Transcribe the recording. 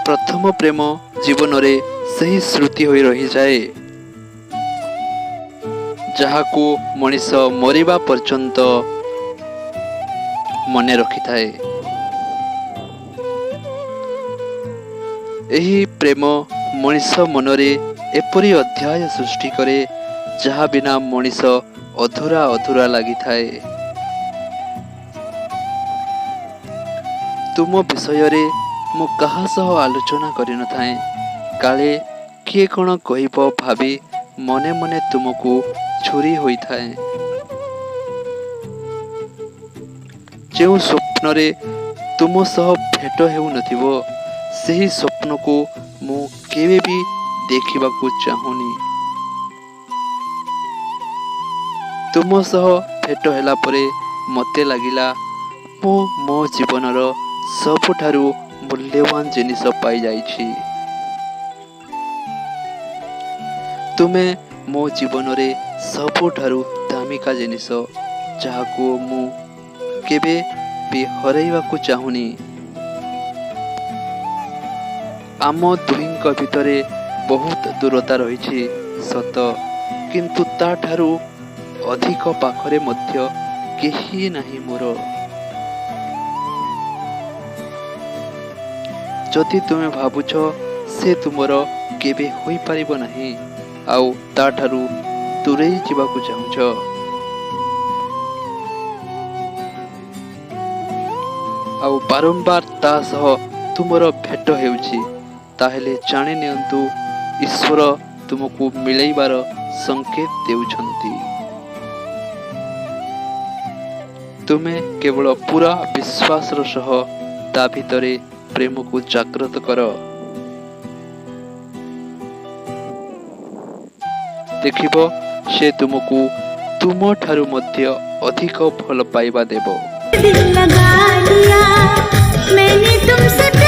ପ୍ରଥମ ପ୍ରେମ ଜୀବନରେ ସେହି ସ୍ମୃତି ହୋଇ ରହିଯାଏ, ଯାହାକୁ ମଣିଷ ମରିବା ପର୍ଯ୍ୟନ୍ତ ମନେ ରଖିଥାଏ। ଏହି ପ୍ରେମ ମଣିଷ ମନରେ ଏପରି ଅଧ୍ୟାୟ ସୃଷ୍ଟି କରେ, ଯାହା ବିନା ମଣିଷ ଅଧୁରା ଅଧୁରା ଲାଗିଥାଏ। ତୁମ ବିଷୟରେ ମୁଁ କାହା ସହ ଆଲୋଚନା କରିନଥାଏ, କାଳେ କିଏ କ'ଣ କହିବ ଭାବି ମନେ ମନେ ତୁମକୁ ଝୁରି ହୋଇଥାଏ। ଯେଉଁ ସ୍ୱପ୍ନରେ ତୁମ ସହ ଭେଟ ହେଉନଥିବ, ସେହି ସ୍ୱପ୍ନକୁ ମୁଁ କେବେ ବି ଦେଖିବାକୁ ଚାହୁଁନି। ତୁମ ସହ ଭେଟ ହେଲା ପରେ ମୋତେ ଲାଗିଲା ମୁଁ ମୋ ଜୀବନର ସବୁଠାରୁ ମୂଲ୍ୟବାନ ଜିନିଷ ପାଇଯାଇଛି। ତୁମେ ମୋ ଜୀବନରେ ସବୁଠାରୁ ଦାମିକା ଜିନିଷ, ଯାହାକୁ ମୁଁ କେବେ ବି ହରାଇବାକୁ ଚାହୁଁନି। ଆମ ଦୁହିଁଙ୍କ ଭିତରେ ବହୁତ ଦୂରତା ରହିଛି ସତ, କିନ୍ତୁ ତାଠାରୁ ଅଧିକ ପାଖରେ ମଧ୍ୟ କେହି ନାହିଁ ମୋର। ଯଦି ତୁମେ ଭାବୁଛ ସେ ତୁମର କେବେ ହୋଇପାରିବ ନାହିଁ ଆଉ ତାଠାରୁ ଦୂରେଇ ଯିବାକୁ ଚାହୁଁଛ, ଆଉ ବାରମ୍ବାର ତା ସହ ତୁମର ଭେଟ ହେଉଛି, ତାହେଲେ ଜାଣି ନିଅନ୍ତୁ ଈଶ୍ୱର ତୁମକୁ ମିଳାଇବାର ସଂକେତ ଦେଉଛନ୍ତି। ତୁମେ କେବଳ ପୁରା ବିଶ୍ୱାସର ସହ ତା ଭିତରେ ପ୍ରେମକୁ ଜାଗ୍ରତ କର। ଦେଖିବ ସେ ତୁମକୁ ତୁମଠାରୁ ମଧ୍ୟ ଅଧିକ ଭଲ ପାଇବା ଦେବ। दिल लगा लिया मैंने तुमसे।